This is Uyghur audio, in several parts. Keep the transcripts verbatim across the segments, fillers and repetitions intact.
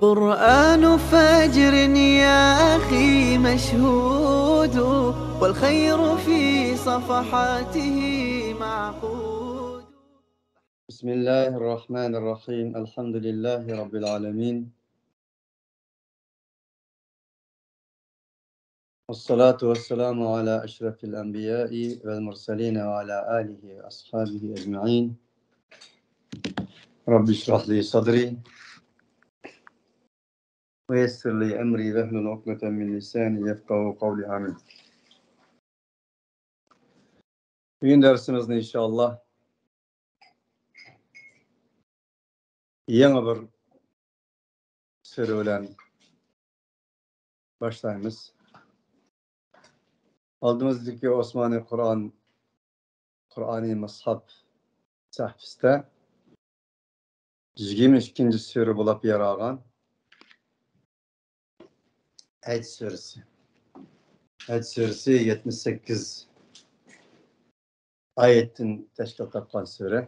قرآن فجر يا أخي مشهود، والخير في صفحاته معقود. بسم الله الرحمن الرحيم. الحمد لله رب العالمين. والصلاة والسلام على أشرف الأنبياء والمرسلين وعلى آله وأصحابه أجمعين. رب اشرح لي صدري ويسر لي أمري واحلل عقدة من لساني يفقهوا قولي. آمين. بۈگۈن دەرسىمىزنى ئىنشائاللا يېڭى بىر سۈرە بىلەن باشلايمىز. ئالدىمىزدىكى ئوسمانىي قۇرئان، قۇرئانىي مۇسھاف سەھىپىسىدە يىگىرمە ئىككىنچى سۈرە بولۇپ يەر ئالغان ھەج سۈرىسى. ھەج سۈرىسى يەتمىش سەككىز ئايەتتىن تەشكىل تاپقان سۈرە.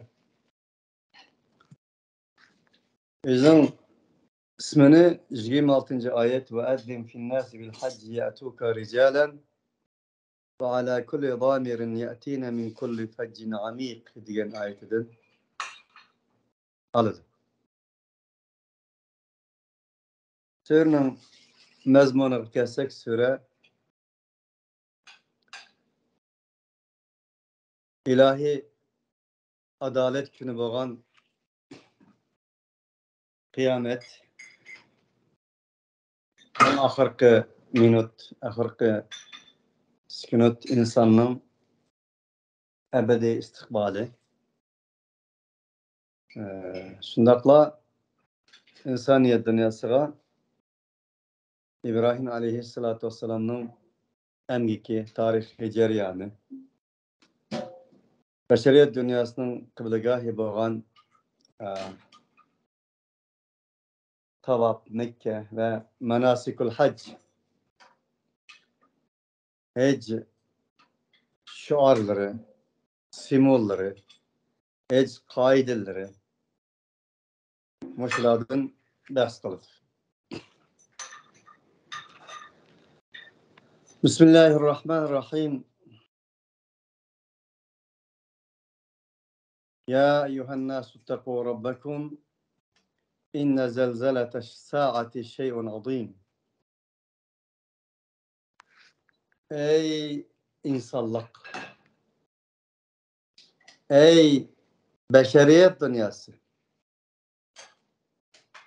ئۆزىنىڭ ئىسمىنى يىگىرمە ئالتىنچى ئايەت، وأذن في الناس بالحج يأتوك رجالا وعلى كل ضامر يأتين من كل فج عميق دېگەن ئايىتىدىن ئالىدۇ. سۈرىنىڭ مەزمۇنىغا كەلسەك، سۈرە ئىلاھىي ئادالەت كۈنى بولغان قىيامەت، ئەڭ ئاخىرقى مىنۇت، ئاخىرقى سېكۇنت ئىنساننىڭ ئەبەدىي ئىستىقبالى. ئە، شۇنداقلا ئىنسانىيەت دۇنياسىغا ئىبراھىم ئەلەيھىسسالاتۇ ۋەسسالامنىڭ ئەمگىكى، تارىخىي جەريانى، بەشەرىيەت دۇنياسىنىڭ قىبلىگاھى بولغان، ئە، تاۋاپ مەككە ۋە ماناسىكۇل ھەج، ھەج شوئارلىرى، سىمۋوللىرى، ھەج قائىدىلىرى، مۇشۇلاردىن بەھس قىلىدۇ. بسم الله الرحمن الرحيم. يا أيها الناس اتقوا ربكم إن زلزلة الساعة شيء عظيم. ئەي ئىنسانلىق! ئەي بەشەرىيەت دۇنياسى!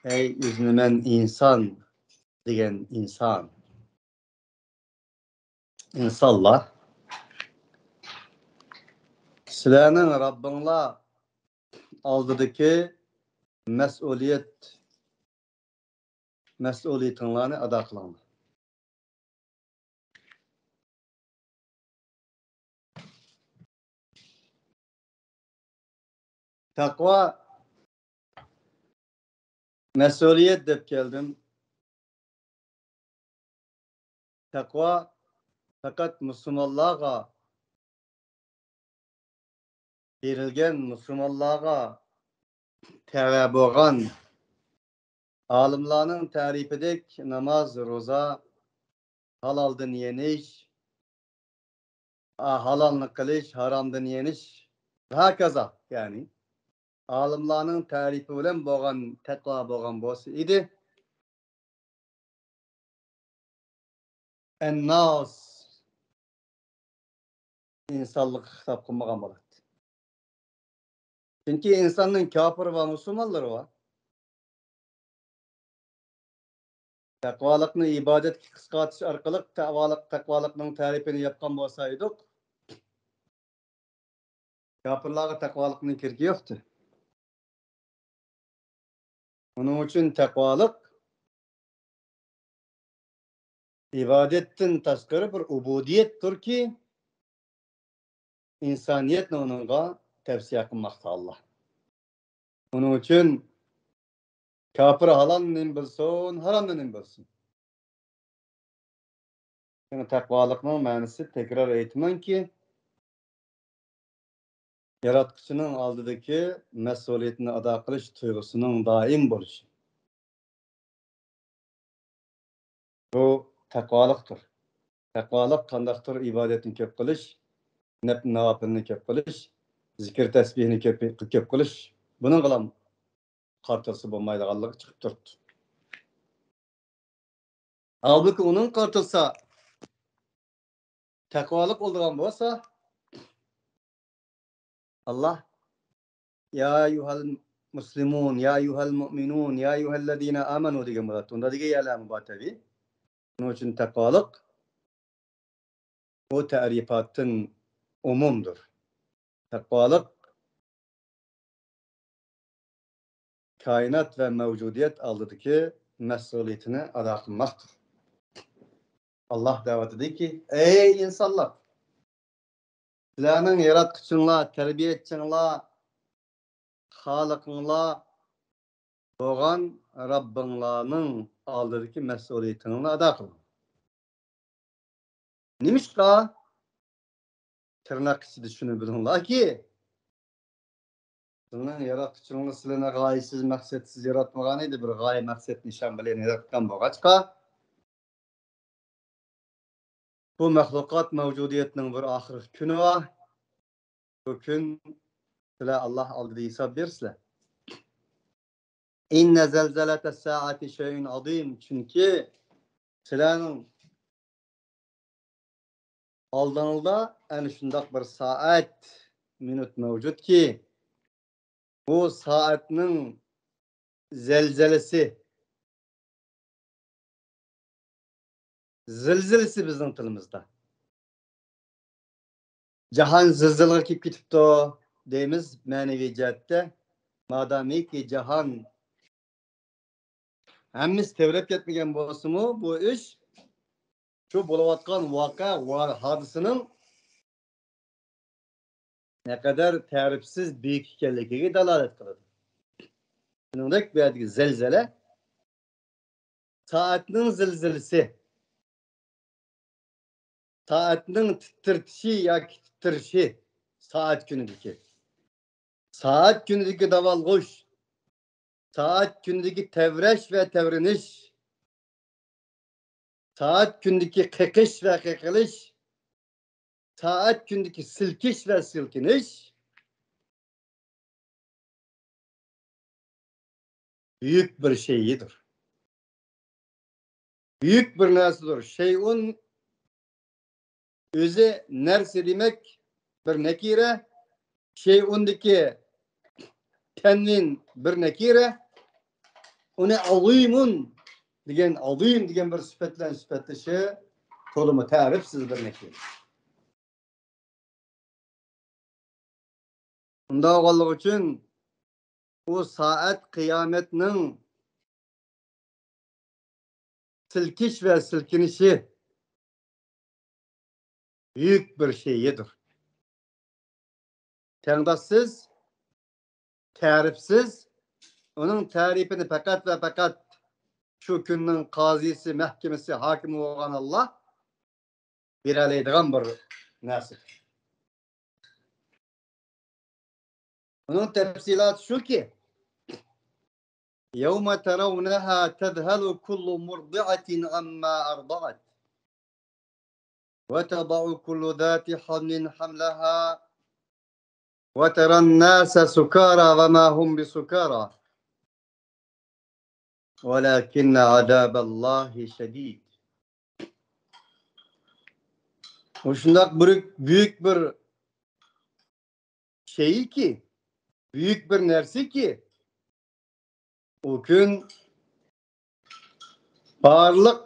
ئەي ئۆزىنى مەن ئىنسان دېگەن ئىنسان! ئىنسانلار، سىلەرنىڭ رەببىڭلار ئالدىدىكى مەسئۇلىيەت، مەسئۇلىيىتىڭلارنى ئادا قىلىڭلار. تەقۋا، مەسئۇلىيەت دەپ كەلدىم. تەقۋا پەقەت مۇسۇلمانلارغا بېرىلگەن، مۇسۇلمانلارغا تەۋە بولغان، ئالىملارنىڭ تەرىپىدەك ناماز، روزا، ھالالدىن يېنىش، ھالالنى قىلىش، ھارامدىن يېنىش، ھاكازا، يەنى ئالىملارنىڭ تەرىپى بىلەن بولغان تەقۋا بولغان بولسا ئىدى، ئەنناس، ئىنسانلىققا خىتاب قىلمىغان بولاتتى. چۈنكى ئىنساننىڭ كاپىرى ۋە مۇسۇلمانلىرى بار. تەقۋالىقنى ئىبادەتكە قىسقارتىش ئارقىلىق تەقۋالىق، تەقۋالىقنىڭ تەرىپىنى ياپقان بولسا ئىدۇق، كاپىرلارغا تەقۋالىقنىڭ كېرىكى يوقتى. ئۇنىڭ ئۈچۈن تەقۋالىق ئىبادەتتىن تاشقىرى بىر ئۇبۇدىيەتتۇركى، ئىنسانىيەتنى ئۇنىڭغا تەۋسىيە قىلماقتا ئاللا. ئۇنىڭ ئۈچۈن كاپىر ھالالنى نېمە بىلسۇن، ھارامنى نېمە بىلسۇن؟ يەنى تەقۋالىقنىڭ مەنىسى، تەكرار ئېيتىمەنكى، ياراتقۇچىنىڭ ئالدىدىكى مەسئۇلىيىتىنى ئادا قىلىش تۇيغۇسىنىڭ دائىم بولۇشى. بۇ تەقۋالىقتۇر. تەقۋالىق قانداقتۇر؟ ئىبادەتنى كۆپ قىلىش، نەپ-، ناۋاپىلنى كۆپ قىلىش، زىكىر تەسبىھنى كۆپ، كۆپ قىلىش. بۇنىڭغىلا قارىتىلسا بولمايدىغانلىقى چىقىپ تۇرۇپتۇ. ھالبۇكى، ئۇنىڭغا قارىتىلسا، تەقۋالىق بولىدىغان بولسا، ئاللا يا ئەييۇھەل مۇسلىمۇن، يا ئەييۇھەل مۇئمىنۇن، يا ئەييۇھەللەزىنە ئامەنۇ دېگەن بولاتتى. ئۇندا دېگەن يەرلەرمۇ بار تەبىئىي. شۇنىڭ ئۈچۈن تەقۋالىق بۇ تەرىپاتتىن ئومۇمدۇر. تەقۋالىق كائىنات ۋە مەۋجۇدىيەت ئالدىدىكى مەسئۇلىيىتىنى ئادا قىلماقتۇر. ئاللا دەۋاتىدۇكى، ئەي ئىنسانلار! سىلەرنىڭ ياراتقۇچىڭلار، تەربىيەچىڭلار، خالىقىڭلار بولغان رەببىڭلارنىڭ ئالدىدىكى مەسئۇلىيىتىڭلارنى ئادا قىلىڭ. نېمىشقا؟ تىرناق ئىچىدە شۇنى بىلىڭلاركى، سىلىنىڭ ياراتقۇچىڭىز سىلىنى غايىسىز، مەقسەتسىز ياراتمىغان ئىدى، بىر غايە، مەقسەت، نىشان بىلەن ياراتقان بولغاچقا، بۇ مەخلۇقات مەۋجۇدىيەتنىڭ بىر ئاخىرقى كۈنى بار. بۇ كۈن سىلەر ئاللا ئالدىدا ھېساب بېرىسىلەر. ئىننە زەلزەلەتە سائەتى شەيئۇن ئازىم. چۈنكى سىلەرنىڭ ئالدىڭلاردا ئەنە شۇنداق بىر سائەت، مىنۇت مەۋجۇتكى، بۇ سائەتنىڭ زەلزەلىسى، زىلزىلىسى بىزنىڭ تىلىمىزدا. جاھان زىلزىلىغا كېلىپ كېتىپتۇ دەيمىز مەنىۋى جەھەتتە. مادامىكى جاھان ھەممىسى تەۋرەپ كەتمىگەن بولسىمۇ، بۇ ئىش شۇ بولۇۋاتقان ۋەقە، ۋە ھادىسىنىڭ نەقەدەر تەرىپسىز بۈيۈك ئىكەنلىكىگە دالالەت قىلىدۇ. شۇنىڭدەك بۇ يەردىكى زەلزەلە، سائەتنىڭ زىلزىلىسى، سائەتنىڭ تىترىتىشى ياكى تىترىشى، سائەت كۈنىدىكى، سائەت كۈنىدىكى داۋالغۇش، سائەت كۈنىدىكى تەۋرەش ۋە تەۋرىنىش، سائەت كۈنىدىكى قېقىش ۋە قېقىلىش، سائەت كۈنىدىكى سىلكىش ۋە سىلكىنىش بۈيۈك بىر شەيئىدۇر. بۈيۈك بىر نەرسىدۇر. شەيئۇن ئۆزى نەرسە دېمەك بىر نەكىرە، شەيئۇندىكى تەنۋىن بىر نەكىرە، ئۇنى ئازىمۇن دېگەن، ئازىم دېگەن بىر سۈپەت بىلەن سۈپەتلىشى تولىمۇ تەرىپسىز بىر نەكىرە. ئۇنداق بولغانلىقى ئۈچۈن ئۇ سائەت قىيامەتنىڭ سىلكىش ۋە سىلكىنىشى بۈيۈك بىر شەيئىدۇر. تەڭداشسىز، تەرىپسىز، ئۇنىڭ تەرىپىنى پەقەت ۋە پەقەت شۇ كۈننىڭ قازىسى، مەھكىمىسى، ھاكىمى بولغان ئاللا بېرەلەيدىغان بىر نەرسە. ئۇنىڭ تەپسىلاتى شۇكى، يَوْمَ تَرَوْنَهَا تَذْهَلُ كُلُّ مُرْضِعَةٍ عَمَّا أَرْضَعَتْ وَتَضَعُ كُلُّ ذَاتِ حَمْلٍ حَمْلَهَا وَتَرَى النَّاسَ سُكَارَى وَمَا هُمْ بِسُكَارَى وَلَكِنَّ عَذَابَ اللَّهِ شَدِيدٌ. مۇشۇنداق بىر بۈيۈك بىر شەيئىكى، بۈيۈك بىر نەرسىكى، ئۇ كۈن بارلىق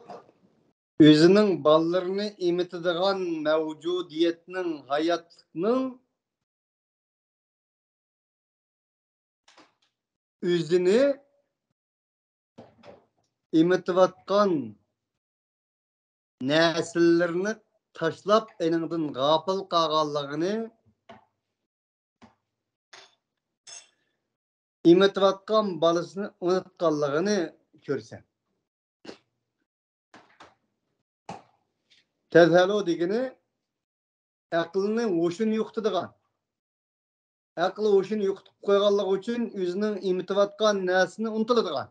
ئۆزىنىڭ بالىلىرىنى ئېمىتىدىغان مەۋجۇدىيەتنىڭ، ھاياتلىقنىڭ ئۆزىنى ئېمىتىۋاتقان نەسىللىرىنى تاشلاپ، ئېنىڭدىن غاپىل قالغانلىقىنى، ئېمىتىۋاتقان بالىسىنى ئۇنتۇتقانلىقىنى كۆرسەم. تەزھەلۇ دېگىنى ئەقلىنى، ھوشىنى يوقىتىدىغان. ئەقلى ھوشىنى يوقىتىپ قويغانلىقى ئۈچۈن ئۆزىنىڭ ئېمىتىۋاتقان نەرسىنى ئۇنتۇلىدىغان.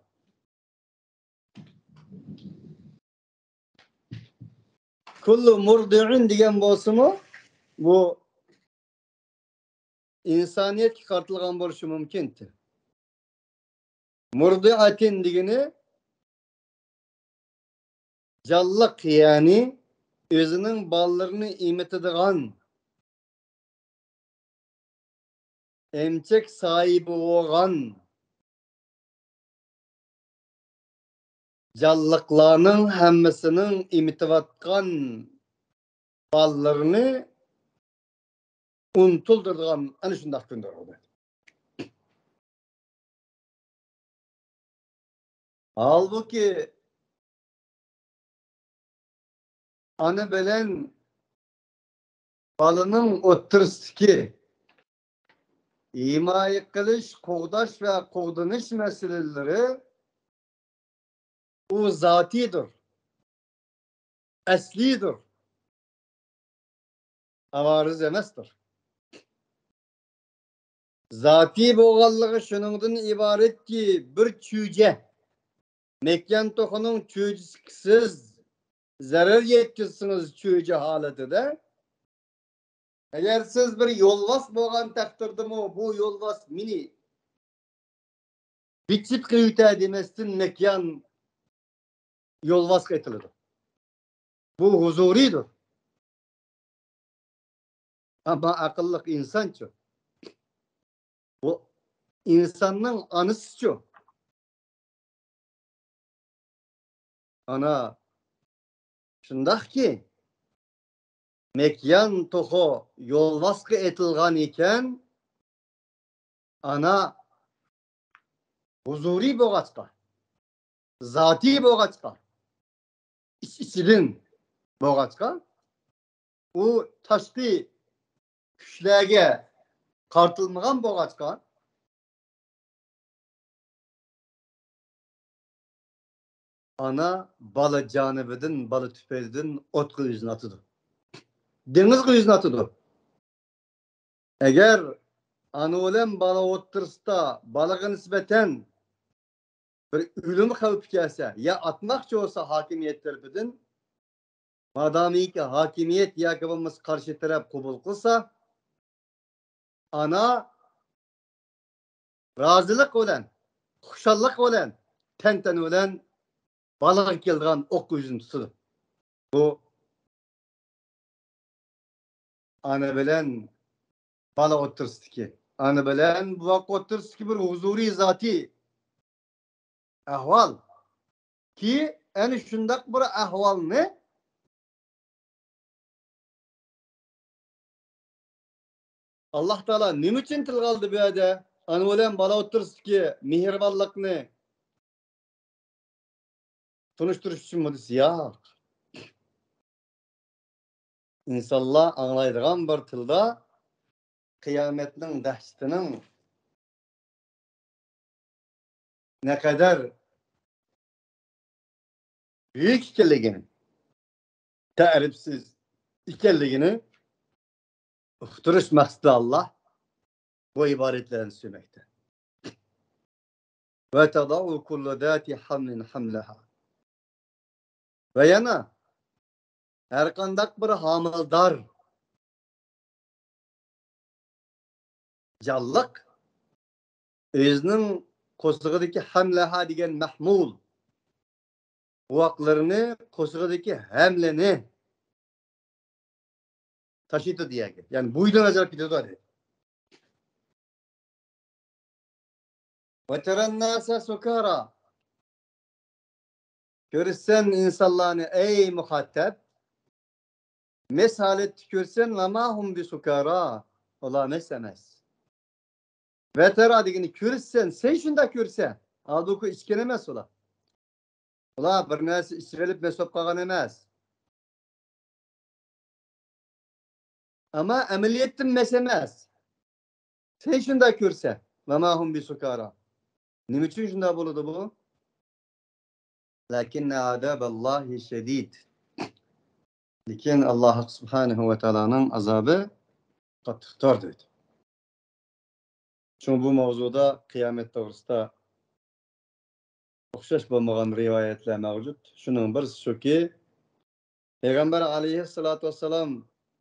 كل مرضع دېگەن بولسىمۇ، بۇ ئىنسانىيەتكە قارىتىلغان بولۇشى مۇمكىن. مرضعة دېگىنى جانلىق، يەنى ئۆزىنىڭ بالىلىرىنى ئېمىتىدىغان، ئەمچەك ساھىبى بولغان جانلىقلارنىڭ ھەممىسىنىڭ ئېمىتىۋاتقان بالىلىرىنى ئۇنتۇلدۇرىدىغان ئەنە شۇنداق كۈندۇر ئۇ. ھالبۇكى، ئانا بىلەن بالىنىڭ ئوتتۇرىسىدىكى ھىمايە قىلىش، قوغداش ۋە قوغدىنىش مەسىلىلىرى ئۇ زاتىيدۇر، ئەسلىيدۇر، ئاۋارىز ئەمەستۇر. زاتىي بولغانلىقى شۇنىڭدىن ئىبارەتكى، بىر چۈجە، مەكيان توخۇنىڭ چۈجىسىگە سىز زەرەر يەتكۈزسىڭىز، چۈجە ھالىتىدە، ئەگەر سىز بىر يولۋاس بولغان تەقدىردىمۇ، بۇ يولۋاس مېنى بىتچىت قىلىۋېتە دېمەستىن، مەكيان يولۋاسقا ئېتىلىدۇ. بۇ ھۇزۇرىيدۇر. ئەمما ئەقىللىق ئىنسانچۇ؟ بۇ ئىنساننىڭ ئانىسىچۇ؟ ئانا، شۇنداقكى، مەكيان توخۇ يولۋاسقا ئېتىلغان ئىكەن، ئانا ھۇزۇرىي بولغاچقا، زاتىي بولغاچقا، ئىچ-ئىچىدىن بولغاچقا، ئۇ تاشقى كۈچلەرگە قارىتىلمىغان بولغاچقا، ئانا بالا جانىۋىدىن، بالا تۈپەيلىدىن ئوتقا يۈزىنى ئاتىدۇ. دېڭىزغا يۈزىنى ئاتىدۇ. ئەگەر ئانا بىلەن بالا ئوتتۇرىسىدا بالىغا نىسبەتەن بىر ئۆلۈم خەۋپى كەلسە يا ئاتماقچى بولسا ھاكىمىيەت تەرىپىدىن، مادامىكى ھاكىمىيەت ياكى بولمىسا قارشى تەرەپ قوبۇل قىلسا، ئانا رازىلىق بىلەن، خۇشاللىق بىلەن، تەنتەنە بىلەن بالىغا كېلىدىغان ئوققا يۈزىنى تۇتىدۇ. بۇ ئانا بىلەن بالا ئوتتۇرىسىدىكى، ئانا بىلەن بوۋاق ئوتتۇرىسىدىكى بىر ھۇزۇرىي زاتىي ئەھۋال. كى، ئەنە شۇنداق بىر ئەھۋالنى ئاللاھ تائالا نېمە ئۈچۈن تىلغا ئالدى بۇ يەردە؟ ئانا بىلەن بالا ئوتتۇرىسىدىكى مېھرىبانلىقنى تونۇشتۇرۇش ئۈچۈنمۇ دېسە، ياق. ئىنسانلار ئاڭلايدىغان بىر تىلدا قىيامەتنىڭ دەھشىتىنىڭ نەقەدەر بۈيۈك ئىكەنلىكىنى، تەرىپسىز ئىكەنلىكىنى ئۇقتۇرۇش مەقسىتىدە ئاللاھ بۇ ئىبارەتلەرنى سۆزلىمەكتە. وتضع كل ذات حمل حملها. ۋە يەنە ھەرقانداق بىر ھامىلىدار جانلىق ئۆزىنىڭ قورسىقىدىكى، حملها دېگەن مەھمۇل، بوۋاقلىرىنى، قورسىقىدىكى ھەملىنى تاشىيدۇ دېگەن گەپ. يەنى بوينىدىن ئاجراپ كېتىدۇ دەيدۇ. وترى الناس سكارى. كۆرىسەن ئىنسانلارنى، ئەي مۇخاتەب، مەست ھالەتتە كۆرىسەن، وما هم بسكارى، ئۇلار مەست ئەمەس. وترى دېگىنى كۆرىسەن، سەن شۇنداق كۆرىسەن. ھالبۇكى ئىچكەن ئەمەس ئۇلار. ئۇلار بىر نەرسە ئىچىۋېلىپ مەست بولۇپ قالغان ئەمەس. ئەمما ئەمەلىيەتتە مەست ئەمەس. سەن شۇنداق كۆرىسەن. وما هم بسكارى. نېمە ئۈچۈن شۇنداق بولىدۇ بۇ؟ لكن عذاب الله شديد. لېكىن ئاللاھ سۇبھانەھۇ ۋە تائالانىڭ ئازابى قاتتىقتۇر دېدى. شۇڭا بۇ ماۋزۇدا قىيامەت توغرىسىدا ئوخشاش بولمىغان رىۋايەتلەر مەۋجۇت. شۇنىڭ بىرسى شۇكى، پەيغەمبەر ئەلەيھىسسالاتۇ ۋەسسالام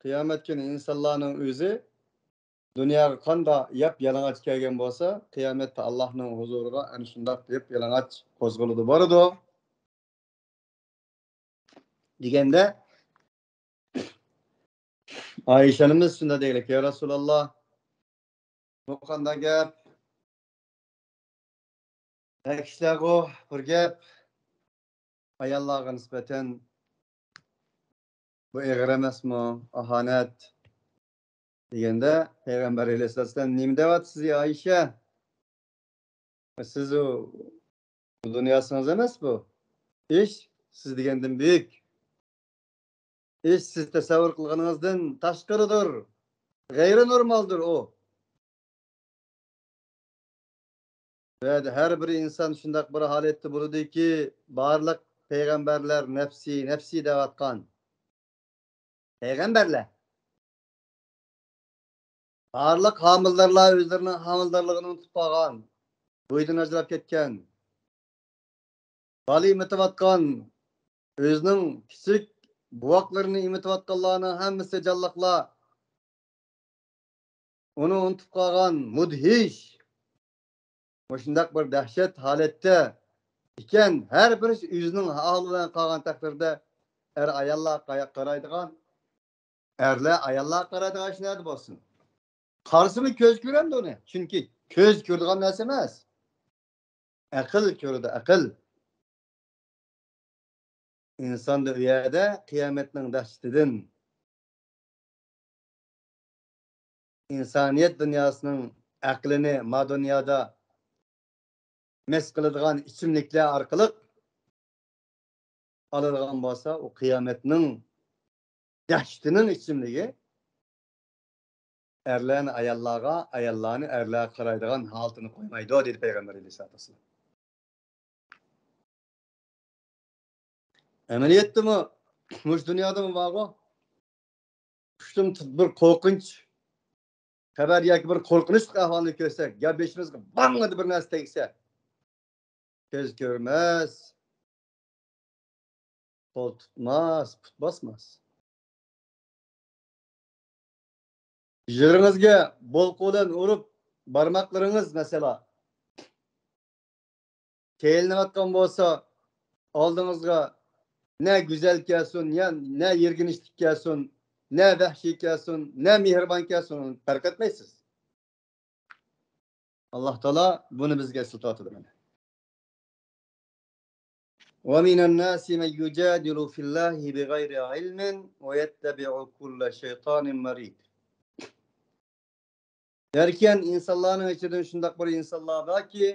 قىيامەت كۈنى ئىنسانلارنىڭ ئۆزى دۇنياغا قانداق ياپ يالىڭاچ كەلگەن بولسا، قىيامەتتە ئاللاھنىڭ ھۇزۇرىغا ئەنە شۇنداق ياپ يالىڭاچ قوزغىلىدۇ، بارىدۇ. دېگەندە، ئائىشە ئانىمىز شۇنداق دېگەنلىك، يا رەسۇلاللا، بۇ قانداق گەپ؟ ئەر كىشىلەرغۇ بىر گەپ، ئاياللارغا نىسبەتەن بۇ ئېغىر ئەمەسمۇ؟ ئاھانەت دېگەندە، پەيغەمبەر ئەلەيھىسسالام، نېمە دەۋاتىسىز، يا ئائىشە؟ سىزۇ بۇ دۇنياسىڭىز ئەمەس بۇ. ئىش سىز دېگەندىن بۈيۈك. ئىش سىز تەسەۋۋۇر قىلغىنىڭىزدىن تاشقىرىدۇر. غەيرىي نورمالدۇر ئۇ. ۋە ھەر بىر ئىنسان شۇنداق بىر ھالەتتە بولىدۇكى، بارلىق پەيغەمبەرلەر نەپسى، نەپسى دەۋاتقان. پەيغەمبەرلەر. بارلىق ھامىلىدارلار ئۆزلىرىنىڭ ھامىلىدارلىقىنى ئۇنتۇپ قالغان، بويىدىن ئاجراپ كەتكەن، بالا ئېمىتىۋاتقان، ئۆزىنىڭ كىچىك بوۋاقلىرىنى ئېمىتىۋاتقانلارنىڭ ھەممىسى جانلىقلار ئۇنى ئۇنتۇپ قالغان، مۇدھىش، مۇشۇنداق بىر دەھشەت ھالەتتە ئىكەن، ھەر بىرسى ئۆزىنىڭ ھالى بىلەن قالغان تەقدىردە، ئەر ئاياللار قاياققا قارايدىغان؟ ئەرلەر ئاياللارغا قارايدىغان ئىش نەدە بولسۇن؟ قارىسىمۇ كۆز كۆرەمدۇ ئۇنى؟ چۈنكى كۆز كۆرىدىغان نەرسە ئەمەس. ئەقىل كۆرىدۇ، ئەقىل. ئىنساندا ئۇ يەردە قىيامەتنىڭ دەھشىتىدىن، ئىنسانىيەت دۇنياسىنىڭ ئەقلىنى ما دۇنيادا مەست قىلىدىغان ئىچىملىكلەر ئارقىلىق ئالىدىغان بولسا، ئۇ قىيامەتنىڭ دەھشىتىنىڭ ئىچىملىكى ئەرلەرنى ئاياللارغا، ئاياللارنى ئەرلەرگە قارايدىغان ھالىتىنى قويمايدۇ، دېدى پەيغەمبەر ئەلەيھىسسالاتۇ ۋەسسالام. ئەمەلىيەتتىمۇ، مۇشۇ دۇنيادىمۇ بارغۇ؟ چۈشتىن بىر قورقۇنچ خەۋەر ياكى بىر قورقۇنچلۇق ئەھۋالنى كۆرسەك، يا بېشىمىزغا باڭڭىدە بىر نەرسە تەگسە، كۆز كۆرمەس، قول تۇتماس، پۇت باسماس. يۈزلىرىڭىزگە بولقا بىلەن ئۇرۇپ، بارماقلىرىڭىز، مەسىلەن، تەيىنلىنىۋاتقان بولسا، ئالدىڭىزغا نە گۈزەل كەلسۇن، يا نە يىرگىنچلىك كەلسۇن، نە ۋەھشىي كەلسۇن، نە مېھرىبان كەلسۇن، پەرق ئەتمەيسىز. ئاللاھ تائالا بۇنى بىزگە ئەسلىتىۋاتىدۇ مانا. ومن الناس من يجادل في الله بغير علم ويتبع كل شيطان مريد. دەركەن، ئىنسانلارنىڭ ئىچىدىن شۇنداق بىر ئىنسانلار باركى،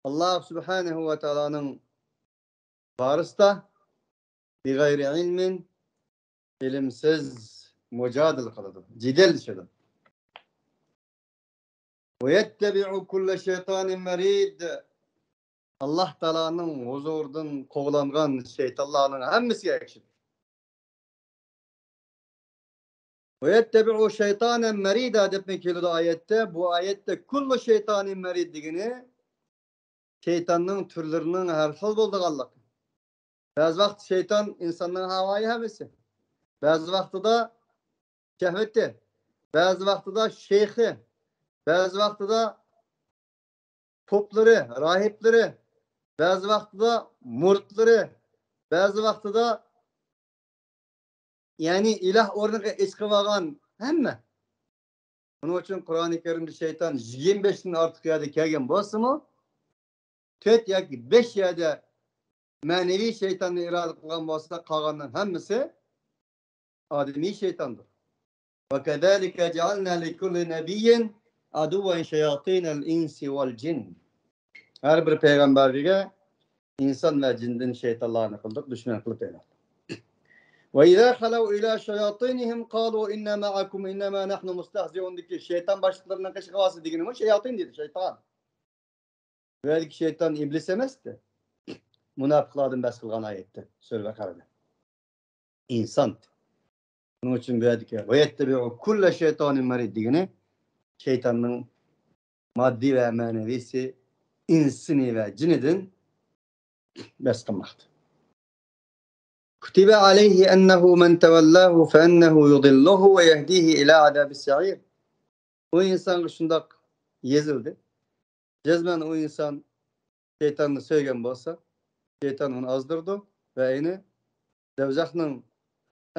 ئاللاھ سۇبھانەھۇ ۋە تائالانىڭ بارىسىدا بىغەيرى ئىلمىن، ئىلىمسىز مۇجادىلە قىلىدۇ، جېدەللىشىدۇ. ويتبع كل شيطان مريد. ئاللاھ تائالانىڭ ھۇزۇرىدىن قوغلانغان شەيتانلارنىڭ ھەممىسىگە ئەگىشىدۇ. ويتبع شيطانا مريدا دەپمۇ كېلىدۇ ئايەتتە. بۇ ئايەتتە كل شيطان مريد دېگىنى شەيتاننىڭ تۈرلىرىنىڭ ھەر خىل بولىدىغانلىقى. بەزى ۋاقىت شەيتان ئىنساننىڭ ھاۋايى ھەۋىسى، بەزى ۋاقتىدا شەھۋىتى، بەزى ۋاقتىدا شېخى، بەزى ۋاقتىدا پوپلىرى، راھىبلىرى، بەزى ۋاقتىدا مۇرىتلىرى، بەزى ۋاقتىدا يەنى ئىلاھ ئورنىغا ئېچىقىۋالغان ھەممە. بۇنىڭ ئۈچۈن قۇرئانى كەرىمدە شەيتان يىگىرمە بەشتىن ئارتۇق يەردە كەلگەن بولسىمۇ، تۆت ياكى بەش يەردە مەنىۋى شەيتاننى ئىرادە قىلغان بولسا، قالغاننىڭ ھەممىسى ئادىمىي شەيتاندۇر. وكذلك جعلنا لكل نبي عدوا شياطين الإنس والجن. ھەر بىر پەيغەمبەرگە ئىنسان ۋە جىندىن شەيتانلارنى قىلدۇق، دۈشمەن قىلىپ ياراتتۇق. وإذا خلوا إلى شياطينهم قالوا إنا معكم إنما نحن مستهزئون دىكى شەيتان باشلىقلىرىنىڭ قېشىغا بارسا دېگىنىمۇ شەياتىن دېدى، شەيتان. بۇ يەردىكى شەيتان ئىبلىس ئەمەستى. مۇناپىقلاردىن بەس قىلغان ئايەتتە، سۈرە بەقەرەدە. ئىنسان. شۇنىڭ ئۈچۈن بۇ يەردىكى ويتبع كل شيطان مريد دېگىنى شەيتاننىڭ ماددىي ۋە مەنىۋىسى ئىنسىنى ۋە جىنىدىن بەس قىلماقتا. كتب عليه أنه من تولاه فأنه يضله ويهديه إلى عذاب السعير. ئۇ ئىنسانغا شۇنداق يېزىلدى. جەزمەن ئۇ ئىنسان شەيتاننى سۆيگەن بولسا، شەيتان ئۇنى ئازدۇرىدۇ ۋە ئۇنى دوزاخنىڭ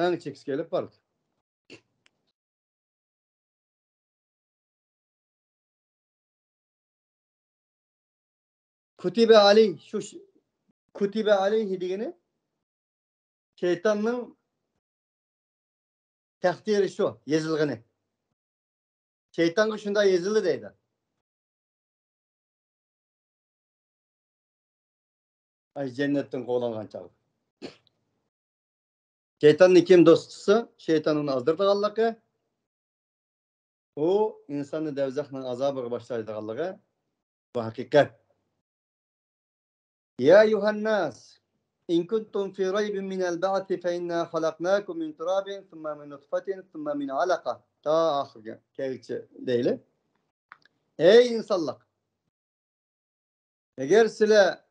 ئەڭ چېكىسىگە ئېلىپ بارىدۇ. كتب عليه، شۇ ش-، كتب عليه دېگىنى شەيتاننىڭ تەقدىرى شۇ، يېزىلغىنى. شەيتانغا شۇنداق يېزىلدى دەيدۇ. ئاي، جەننەتتىن قوغلانغان چاغدا. شەيتاننى كىم دوست تۇتسا، شەيتان ئۇنى ئازدۇرىدىغانلىقى، ئۇ ئىنساننى دوزاخنىڭ ئازابىغا باشلايدىغانلىقى، بۇ ھەقىقەت. يا أيها الناس إن كنتم في ريب من البعث فإنا خلقناكم من تراب ثم من نطفة ثم من علقة. تا ئاخىرىغا كەلگۈچە دەيلى. ئەي ئىنسانلار! ئەگەر سىلەر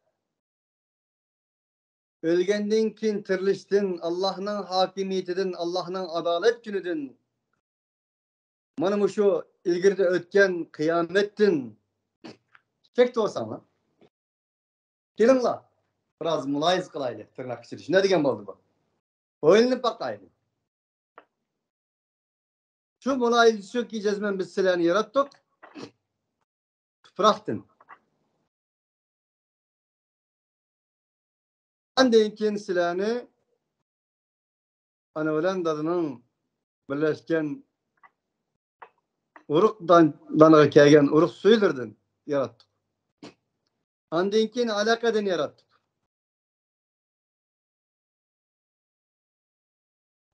ئۆلگەندىن كېيىن تىرىلىشتىن، ئاللاھنىڭ ھاكىمىيىتىدىن، ئاللاھنىڭ ئادالەت كۈنىدىن، مانا مۇشۇ ئىلگىرىدە ئۆتكەن قىيامەتتىن شەك تۇرساڭلار، كېلىڭلار، بىراز مۇلاھىزە قىلايلى، تىرناق ئىچىدە شۇنداق دېگەن بولدى بۇ. ئويلىنىپ باقايلى. شۇ مۇلاھىزە شۇكى، جەزمەن بىز سىلەرنى ياراتتۇق تۇپراقتىن. ئاندىن كېيىن سىلەرنى ئانا بىلەن دادىنىڭ بىرلەشكەن ئۇرۇق دان-، دانىغا كەلگەن ئۇرۇق سۈيلىرىدىن ياراتتۇق. ئاندىن كېيىن ئەلەقەدىن ياراتتۇق.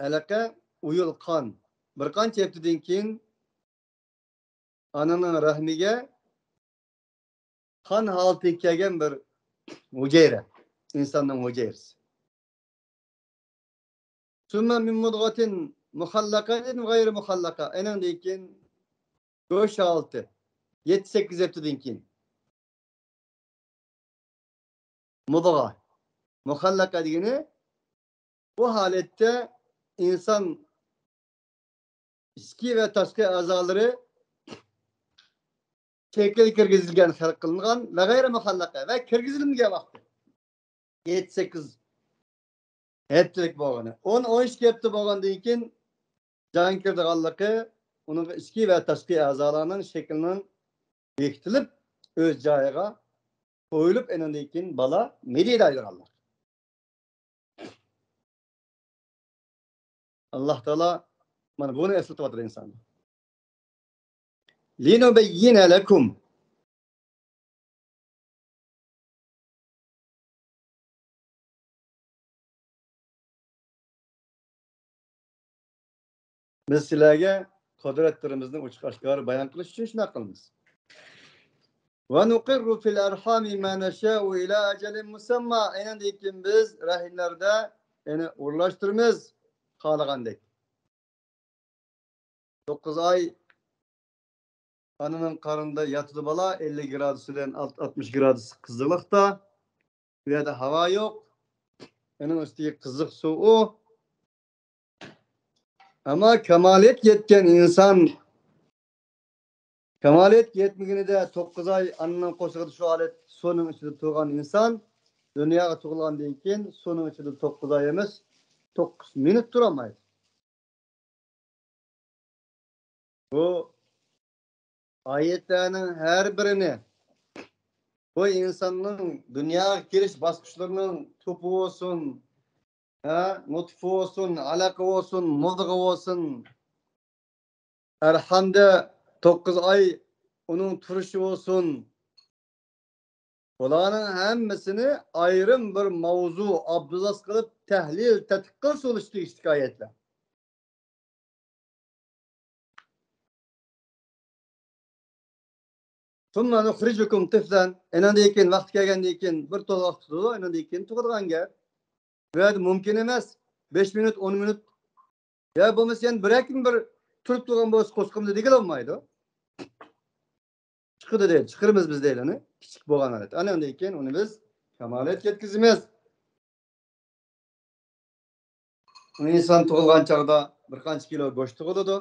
ئەلەقە، ئۇيۇل، قان. بىر قانچە ھەپتىدىن كېيىن ئانىنىڭ رەھمىگە قان ھالىتىگە كەلگەن بىر ھۈجەيرە، ئىنساننىڭ ھۈجەيرىسى. ثم من مضغة مخلقة غير مخلقة. ئېنىڭدىن كېيىن گۆش ھالىتى، يەتتە سەككىز ھەپتىدىن كېيىن. مۇدغا. مۇخەللەقە دېگىنى بۇ ھالەتتە ئىنسان ئىچكى ۋە تاشقى ئەزالىرى شەكىل كىرگۈزۈلگەن، خەلق قىلىنغان ۋە غەيرىي مۇخەللەقە ۋە كىرگۈزۈلمىگەن ۋاقتى. يەتتە سەككىز ھەپتىلىك بولغىنى. ئون، ئون ئىككى ھەپتە بولغاندىن كېيىن جان كىرىدىغانلىقى، ئۇنىڭغا ئىچكى ۋە تاشقى ئەزالارنىڭ شەكلىنىڭ بېكىتىلىپ، ئۆز جايىغا قويۇلۇپ، ئېنىڭدىن كېيىن بالا مېدىيدا ئايلىغانلار. ئاللاھ تائالا مانا بۇنى ئەسلىتىۋاتىدۇ ئىنسانغا. لنبين لكم. بىز سىلەرگە قۇدرەتلىرىمىزنى ئوچۇق ئاشكارا بايان قىلىش ئۈچۈن شۇنداق قىلىمىز. ونقر في الأرحام ما نشاء إلى أجل مسمى. ئېنىڭدىن كېيىن بىز رەھىملەردە يەنە ئورۇنلاشتۇرىمىز خالىغاندەك. توققۇز ئاي ئانىنىڭ قارنىدا ياتىدۇ بالا، ئەللىك گرادۇس بىلەن ئاتمىش گرادۇس قىزىقلىقتا. بۇ يەردە ھاۋا يوق. ئۇنىڭ ئۈستىگە قىزىق سۇ ئۇ. ئەمما كامالەتكە يەتكەن ئىنسان، كامالەتكە يەتمىگىنىدە توققۇز ئاي ئانىنىڭ قورسىقىدا شۇ ھالەت سۇنىڭ ئىچىدە تۇرغان ئىنسان دۇنياغا تۇغۇلغاندىن كېيىن سۇنىڭ ئىچىدە توققۇز ئاي ئەمەس، توققۇز مىنۇت تۇرالمايدۇ. بۇ ئايەتلەرنىڭ ھەر بىرىنى، بۇ ئىنساننىڭ دۇنياغا كېلىش باسقۇچلىرىنىڭ توپى بولسۇن، ھە، نۇتفا بولسۇن، ئەلەقە بولسۇن، مۇدغا بولسۇن، ئەرھامدا توققۇز ئاي ئۇنىڭ تۇرۇشى بولسۇن، بۇلارنىڭ ھەممىسىنى ئايرىم بىر ماۋزۇ، ئابزاس قىلىپ تەھلىل، تەتقىق قىلسا بولۇشى تېگىشلىك ئايەتلەر. ثم نخرجكم طفلا. ئېنىڭدىن كېيىن، ۋاقتى كەلگەندىن كېيىن بىر تولا ۋاقىت تۇتىدۇ، ئېنىڭدىن كېيىن تۇغىدىغان گەپ. بۇ يەردە مۇمكىن ئەمەس. بەش مىنۇت، ئون مىنۇت. يا بولمىسا يەنە بىر ئەكىم بىر تۇرۇپ تۇرغان بولسا قوسقۇمدا دېگىلى بولمايدۇ. چىقىدۇ دەيدۇ، چىقىرىمىز بىز دەيدۇ ئۇنى. كىچىك بولغان ھالەتتە. ئانىڭدىن كېيىن ئۇنى بىز كامالەتكە يەتكۈزىمىز. ئىنسان تۇغۇلغان چاغدا بىر قانچە كىلو گۆش تۇغۇلىدۇ.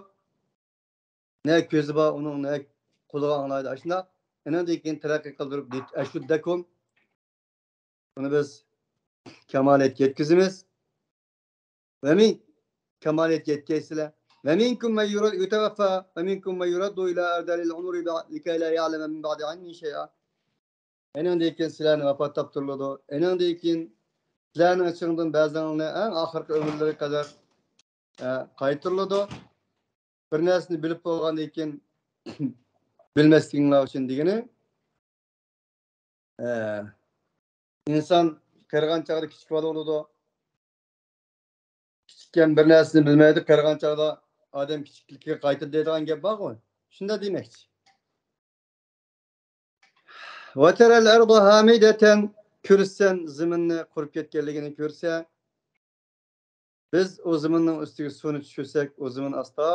نە كۆزى بار ئۇنىڭ، نە قۇلىقى ئاڭلايدۇ، ئاشۇنداق. ئېنىڭدىن كېيىن تەرەققىي قىلدۇرۇپ، ئەشۇددەكۇم، بۇنى بىز كامالەتكە يەتكۈزىمىز. ۋە مىن، كامالەتكە يەتكەيسىلەر. ۋە مىنكۇم مەن يۇرا-، يۇتەۋەففا، ۋە مىنكۇم مەن يۇرەددۇ ئىلە ئەرزەلىل ئۇمۇرى بە-، لىكەي لا يەلەمە مىن بەئدى ئىلمىن شەيئا. ئېنىڭدىن كېيىن سىلەرنى ۋاپات تاپتۇرۇلىدۇ. ئېنىڭدىن كېيىن سىلەرنىڭ ئىچىڭدىن بەزىڭلارنى ئەڭ ئاخىرقى ئۆمۈرلىرىگە قەدەر، ئە، قايتۇرۇلىدۇ. بىر نەرسىنى بىلىپ بولغاندىن كېيىن بىلمەسلىكىڭلار ئۈچۈن دېگىنى، ئە، ئىنسان قېرىغان چاغدا كىچىك بالا بولىدۇ. كىچىككەن بىر نەرسىنى بىلمەيدۇ، قېرىغان چاغدا ئادەم كىچىكلىكىگە قايتىدۇ دەيدىغان گەپ بارغۇ. شۇنداق دېمەكچى. وترى الأرض هامدة، كۆرسەن زېمىننى قۇرۇپ كەتكەنلىكىنى كۆرسە، بىز ئۇ زېمىننىڭ ئۈستىگە سۇنى چۈشۈرسەك، ئۇ زېمىن ئاستا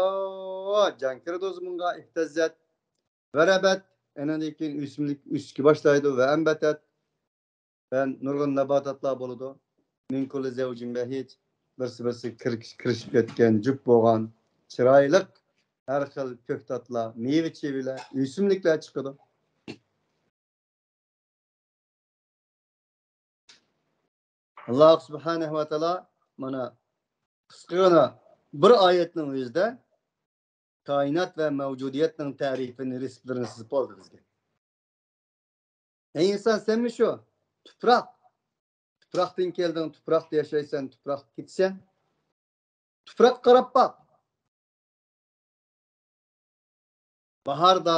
جان كىرىدۇ زېمىنغا، اهتزت وربت، ئېنىڭدىن كېيىن ئۆسۈملۈك ئۆسۈشكە باشلايدۇ، وأنبتت، ۋە نۇرغۇن ناباتاتلار بولىدۇ. من كل زوج بهيج، بىرسى-بىرسىگە كىر-، كىرىشىپ كەتكەن، جۈپ بولغان، چىرايلىق ھەر خىل كۆكتاتلار، مېۋە-چېۋىلەر، ئۆسۈملۈكلەر چىقىدۇ. ئاللا سۇبھانەھۇ ۋە تائالا مانا قىسقىغىنا بىر ئايەتنىڭ ئۆزىدە كائىنات ۋە مەۋجۇدىيەتنىڭ تەرىپىنى، رېسېپلىرىنى سىزىپ بولدى بىزگە. ئەي ئىنسان، سەنمۇ شۇ؟ تۇپراق. تۇپراقتىن كەلدىڭ، تۇپراقتا ياشايسەن، تۇپراقتا كېتىسەن. تۇپراققا قاراپ باق. باھاردا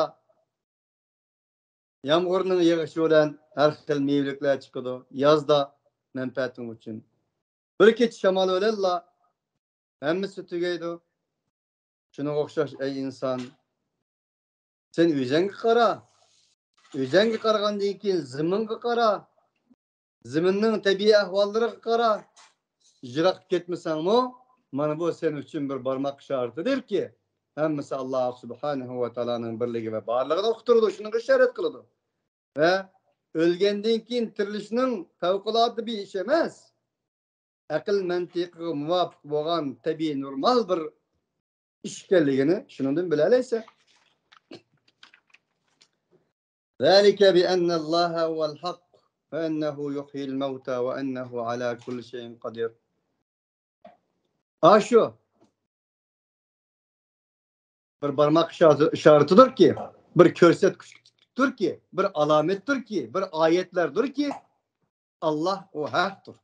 يامغۇرنىڭ يېغىشى بىلەن ھەر خىل مېۋىلىكلەر چىقىدۇ. يازدا مەنپەئەتىڭ ئۈچۈن. بىر كېچە شامال بىلەنلا ھەممىسى تۈگەيدۇ. شۇنىڭغا ئوخشاش، ئەي ئىنسان، سەن ئۆزەڭگە قارا. ئۆزەڭگە قارىغاندىن كېيىن زېمىنغا قارا. زېمىننىڭ تەبىئىي ئەھۋاللىرىغا قارا. يىراققا كەتمىسەڭمۇ، مانا بۇ سەن ئۈچۈن بىر بارماق ئىشارىتىدۇركى، ھەممىسى ئاللا سۇبھانەھۇ ۋە تائالانىڭ بىرلىكى ۋە بارلىقىنى ئۇقتۇرىدۇ، شۇنىڭغا ئىشارەت قىلىدۇ. ۋە ئۆلگەندىن كېيىن تىرىلىشنىڭ پەۋقۇلئاددە بىر ئىش ئەمەس. ئەقىل مەنتىقىغا مۇۋاپىق بولغان تەبىئىي نورمال بىر ئىش ئىكەنلىكىنى شۇنىڭدىن بىلەلەيسەن. ذلك بأن الله هو الحق وأنه يحيي الموتى وأنه على كل شيء قدير. ئاشۇ بىر بارماق ئىشارىتى-، ئىشارىتىدۇركى، بىر كۆرسەتكۈچتۇركى، بىر ئالامەتتۇركى، بىر ئايەتلەردۇركى، ئاللا ئۇ ھەقتۇر.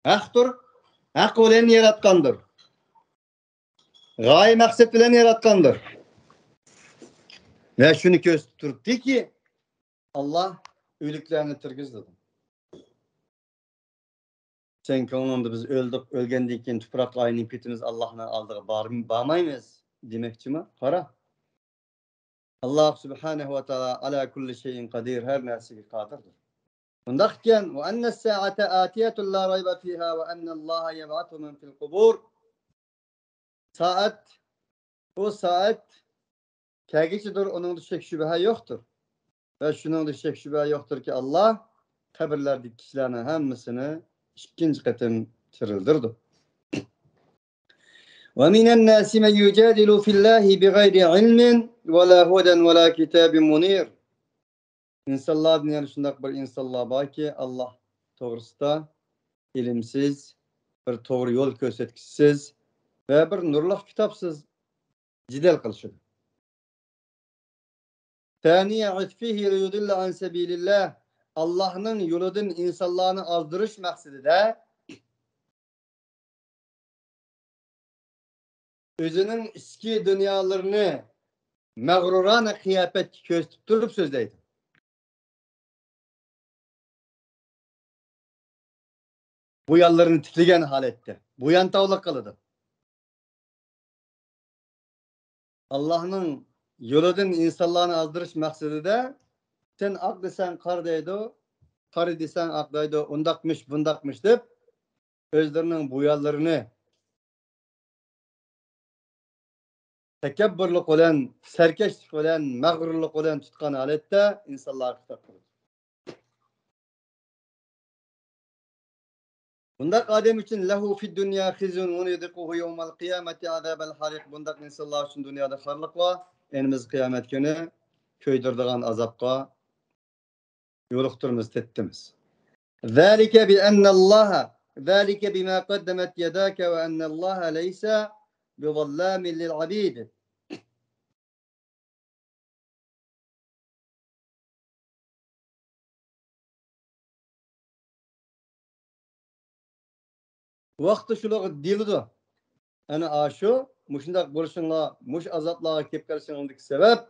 ھەقتۇر، ھەق بىلەن ياراتقاندۇر. غايە مەقسەت بىلەن ياراتقاندۇر. ۋە شۇنى كۆرسىتىپ تۇرۇپتىكى، ئاللا ئۆلۈكلەرنى تىرگۈزىدۇ. سەن كۆڭلۈڭدە بىز ئۆلدۇق، ئۆلگەندىن كېيىن تۇپراققا ئايلىنىپ كېتىمىز، ئاللانىڭ ئالدىغا بار-، بارمايمىز دېمەكچىمۇ؟ قارا. ئاللا سۇبھانەھۇ ۋە تائالا ئالا كۇللى شەيئىن قەدىر، ھەر نەرسىگە قادىردۇر. بۇنداق ئىكەن، وأن الساعة آتية لا ريب فيها وأن الله يبعث من في القبور. سائەت، بۇ سائەت كەلگۈچىدۇر، ئۇنىڭدا شەك-شۈبھە يوقتۇر. ۋە شۇنىڭدا شەك-شۈبھە يوقتۇركى، ئاللا قەبرىلەردىكى كىشىلەرنىڭ ھەممىسىنى ئىككىنچى قېتىم تىرىلدۈرىدۇ. ومن الناس من يجادل في الله بغير علم ولا هدى ولا كتاب منير. ئىنسانلاردىن يەنە شۇنداق بىر ئىنسانلار باركى، ئاللا توغرىسىدا ئىلىمسىز، بىر توغرا يول كۆرسەتكۈچىسىز ۋە بىر نۇرلۇق كىتابسىز جېدەل قىلىشىدۇ. ثاني عطفه ليضل عن سبيل الله. ئاللانىڭ يولىدىن ئىنسانلارنى ئازدۇرۇش مەقسىتىدە ئۆزىنىڭ ئىچكى دۇنيالىرىنى مەغرۇرانە قىياپەتكە كۆرسىتىپ تۇرۇپ سۆزلەيدۇ. بۇيانلىرىنى تىكلىگەن ھالەتتە بۇيانتاۋلىق قىلىدۇ. ئاللانىڭ يولىدىن ئىنسانلارنى ئازدۇرۇش مەقسىتىدە، سەن ئاق دېسەڭ قارا دەيدۇ، قارا دېسەڭ ئاق دەيدۇ، ئۇنداقمىش، بۇنداقمىش دەپ، ئۆزلىرىنىڭ بۇيانلىرىنى تەكەببۇرلۇق بىلەن، سەركەشلىك بىلەن، مەغرۇرلۇق بىلەن تۇتقان ھالەتتە ئىنسانلارغا خىتاب قىلىدۇ. بۇنداق ئادەم ئۈچۈن لەھۇ فىددۇنيا خىزيۇن ۋە نۇزىقۇھۇ يەۋمەل قىيامەتى ئازابەل ھەرىق. بۇنداق ئىنسانلار ئۈچۈن دۇنيادا خارلىق بار، ئېنىمىز قىيامەت كۈنى كۆيدۈرىدىغان ئازابقا يولۇقتۇرىمىز، تېتىتىمىز. ذلك بأن الله، ذلك بما قدمت يداك وأن الله ليس بظلام للعبيد. ۋاقتى شۇلارغا دېيىلىدۇ. ئەنە ئاشۇ، مۇشۇنداق بولۇشۇڭلار، مۇشۇ ئازابلارغا كېلىپ قېلىشىڭلاردىكى سەۋەب،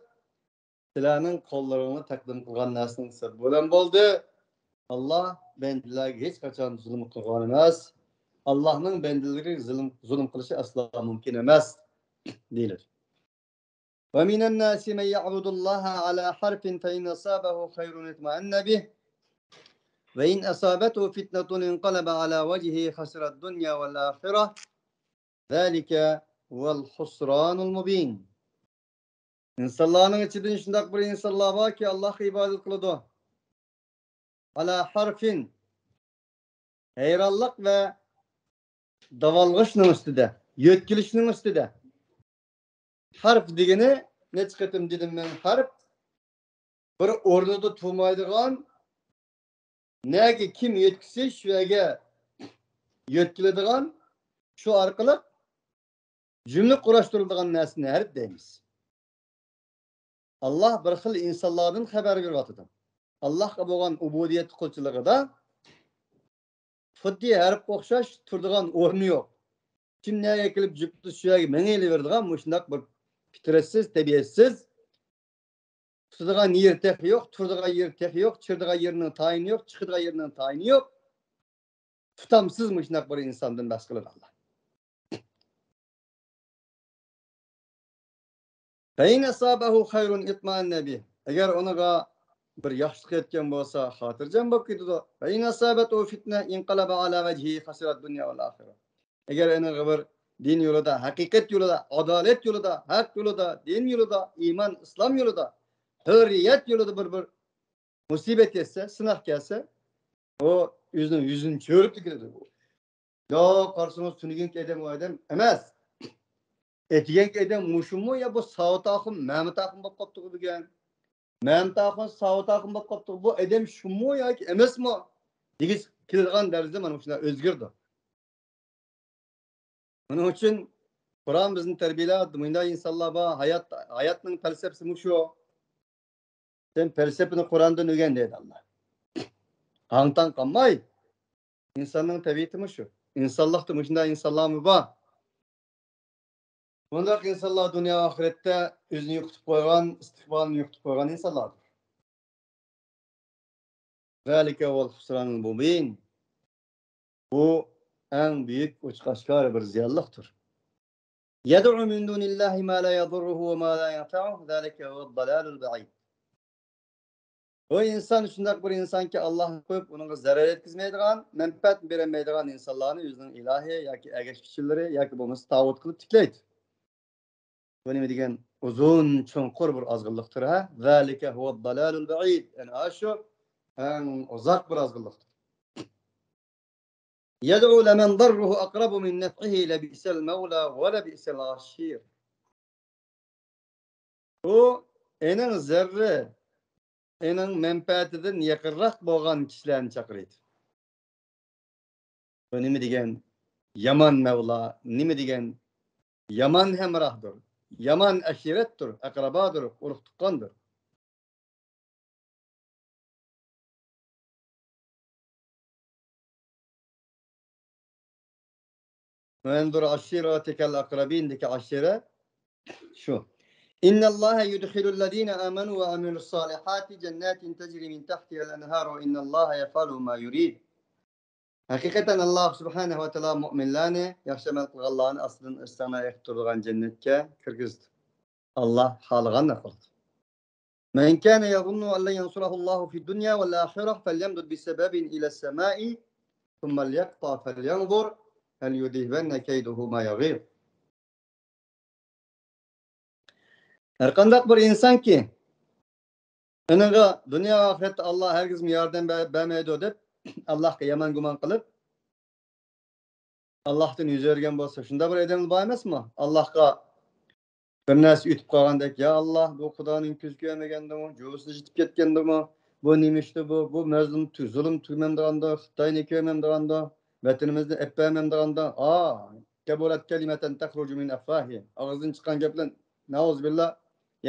سىلەرنىڭ قوللىرىڭلار تەقدىم قىلغان نەرسىنىڭ سەۋەبى بىلەن بولدى. ئاللا بەندىلەرگە ھېچقاچان زۇلۇم قىلغان ئەمەس. ئاللانىڭ بەندىلىرىگە زۇلۇم، زۇلۇم قىلىشى ئەسلا مۇمكىن ئەمەس، دېيىلىدۇ. ومن الناس من يعبد الله على حرف فإن أصابه خير اطمأن به وإن أصابته فتنة انقلب على وجهه خسر الدنيا والآخرة ذلك هو الخسران المبين. ئىنسانلارنىڭ ئىچىدىن شۇنداق بىر ئىنسانلار باركى، ئاللاھقا ئىبادەت قىلىدۇ. على حرف، ھەيرانلىق ۋە داۋالغۇشنىڭ ئۈستىدە، يۆتكىلىشنىڭ ئۈستىدە. ھەرپ دېگىنى، نەچچە قېتىم دېدىم مەن، ھەرپ بىر ئورنىدا تۇرمايدىغان، نەگە كىم يۆتكىسە شۇ يەرگە يۆتكىلىدىغان، شۇ ئارقىلىق جۈملە قۇراشتۇرۇلىدىغان نەرسىنى ھەرپ دەيمىز. ئاللا بىر خىل ئىنسانلاردىن خەۋەر بېرىۋاتىدۇ. ئاللاھقا بولغان ئۇبۇدىيەت قۇلچىلىقىدا خۇددى ھەرپقە ئوخشاش تۇرىدىغان ئورنى يوق. كىم نەگە كېلىپ جۈپتە شۇ يەرگە مېڭىۋېرىدىغان مۇشۇنداق بىر پىترەتسىز، تەبىئەتسىز، تۇتىدىغان يېرى تېخى يوق، تۇرىدىغان يېرى تېخى يوق، چىرىدىغان يېرىنىڭ تايىنى يوق، چىقىدىغان يېرىنىڭ تايىنى يوق. تۇتامسىز مۇشۇنداق بىر ئىنساندىن بەھس قىلىدۇ ئاللا. فإن أصابه خير اطمأن به. ئەگەر ئۇنىڭغا بىر ياخشىلىق يەتكەن بولسا، خاتىرجەم بولۇپ كېتىدۇ. فإن أصابته فتنة انقلب على وجهه خسر الدنيا والآخرة. ئەگەر ئېنىڭغا بىر دىن يولىدا، ھەقىقەت يولىدا، ئادالەت يولىدا، ھەق يولىدا، دىن يولىدا، ئىمان، ئىسلام يولىدا، ھۆرىيەت يولىدا بىر، بىر مۇسىبەت يەتسە، سىناق كەلسە، ئۇ ئۆزىنىڭ يۈزىنى چۆرۈپ كېتىدۇ. يا قارىسىڭىز، تۈنۈگۈنكى ئادەم ئۇ ئادەم ئەمەس. ئەتىگەنكى ئادەم مۇشۇمۇ يا بۇ ساۋۇت ئاخۇن، مەمەت ئاخۇن بولۇپ قاپتىغۇ بۈگۈن. مەمەت ئاخۇن، ساۋۇت ئاخۇن بولۇپ قاپتىغۇ. بۇ ئادەم شۇمۇ ياكى ئەمەسمۇ؟ دېگۈسى كېلىدىغان دەرىجىدە مانا مۇشۇنداق ئۆزگىرىدۇ. شۇنىڭ ئۈچۈن قۇرئان بىزنى تەربىيەلەپ، مۇنداق ئىنسانلار بار، ھايات، ھاياتنىڭ پەلسەپىسى مۇشۇ. سەن پەلسەپىنى قۇرئاندىن ئۆگەن دەيدۇ ئاللا. ھاڭ-تاڭ قالماي، ئىنساننىڭ تەبىئىتى مۇشۇ. ئىنسانلىقتا مۇشۇنداق ئىنسانلارمۇ بار. بۇنداق ئىنسانلار دۇنيا ئاخىرەتتە ئۆزىنى يوقىتىپ قويغان، ئىستىقبالىنى يوقىتىپ قويغان ئىنسانلاردۇر. ذلك هو الخسران المبين. بۇ ئەڭ بۈيۈك ئوچۇق ئاشكارا بىر زىيانلىقتۇر. يدعو من دون الله ما لا يضره وما لا ينفعه ذلك هو الضلال البعيد. بۇ ئىنسان شۇنداق بىر ئىنسانكى، ئاللاھنى قويۇپ، ئۇنىڭغا زەرەر يەتكۈزمەيدىغان، مەنپەئەت بېرەلمەيدىغان ئىنسانلارنى ئۆزىنىڭ ئىلاھى ياكى ئەگەشكۈچىلىرى ياكى بولمىسا تاغۇت قىلىپ تىكلەيدۇ. بۇ نېمە دېگەن ئۇزۇن، چوڭقۇر بىر ئازغىنلىقتۇر، ھە؟ ذلك هو الضلال البعيد. يەنى ئاشۇ ئەڭ ئۇزاق بىر ئازغىنلىقتۇر. يدعو لمن ضره أقرب من نفعه لبئس المولى ولبئس العشير. ئۇ ئېنىڭ زەرىرى، ئېنىڭ مەنپەئەتىدىن يېقىنراق بولغان كىشىلەرنى چاقىرىدۇ. بۇ نېمە دېگەن يامان مەۋلا، نېمە دېگەن يامان ھەمراھدۇر، يامان ئەشىرەتتۇر، ئەقرەبادۇر، ئۇرۇق تۇغقاندۇر. وأنذر عشيرتك الأقربين دىكى ئاشىرە شۇ. إن الله يدخل الذين آمنوا وعملوا الصالحات جنات تجري من تحتها الأنهار إن الله يفعل ما يريد. ھەقىقەتەن ئاللا سۇبھانەھۇ ۋە تائالا مۇئمىنلارنى، ياخشى ئەمەل قىلغانلارنى ئاستىدىن ئۆستەڭلەر ئېقىپ تۇرىدىغان جەننەتكە كىرگۈزىدۇ. ئاللا خالىغاننى قىلىدۇ. من كان يظن أن لن ينصره الله في الدنيا والآخرة فليمدد بسبب إلى السماء ثم ليقطع فلينظر هل يذهبن كيده ما يغيظ. ھەرقانداق بىر ئىنسانكى، ئۇنىڭغا دۇنيا ئاخىرەتتە ئاللا ھەرگىزمۇ ياردەم بە-، بەرمەيدۇ دەپ، ئاللاغا يامان گۇمان قىلىپ، ئاللاھتىن يۈز ئۆرۈگەن بولسا، شۇنداق بىر ئادەم بار ئەمەسمۇ؟ ئاللاھقا بىر نەرسە ئۆتۈپ قالغاندەك، يا ئاللاھ، بۇ خۇدانىڭ كۆزى كۆرمىگەندىمۇ؟ جۇۋىسى يېتىپ كەتكەندىمۇ؟ بۇ نېمە ئىشتۇ بۇ؟ بۇ مەزلۇم تۈ-، زۇلۇم تۈگىمەمدىغاندۇ؟ خىتاينى كۆرمەمدىغاندۇ؟ ۋەتىنىمىزنى ئەپ بەرمەمدىغاندۇ؟ ئا، كەبۇرەت كەلىمەتەن تەخرۇجۇ مىن ئەفۋاھىھىم. ئاغزىدىن چىققان گەپلەر، نەئۇزۇبىللا،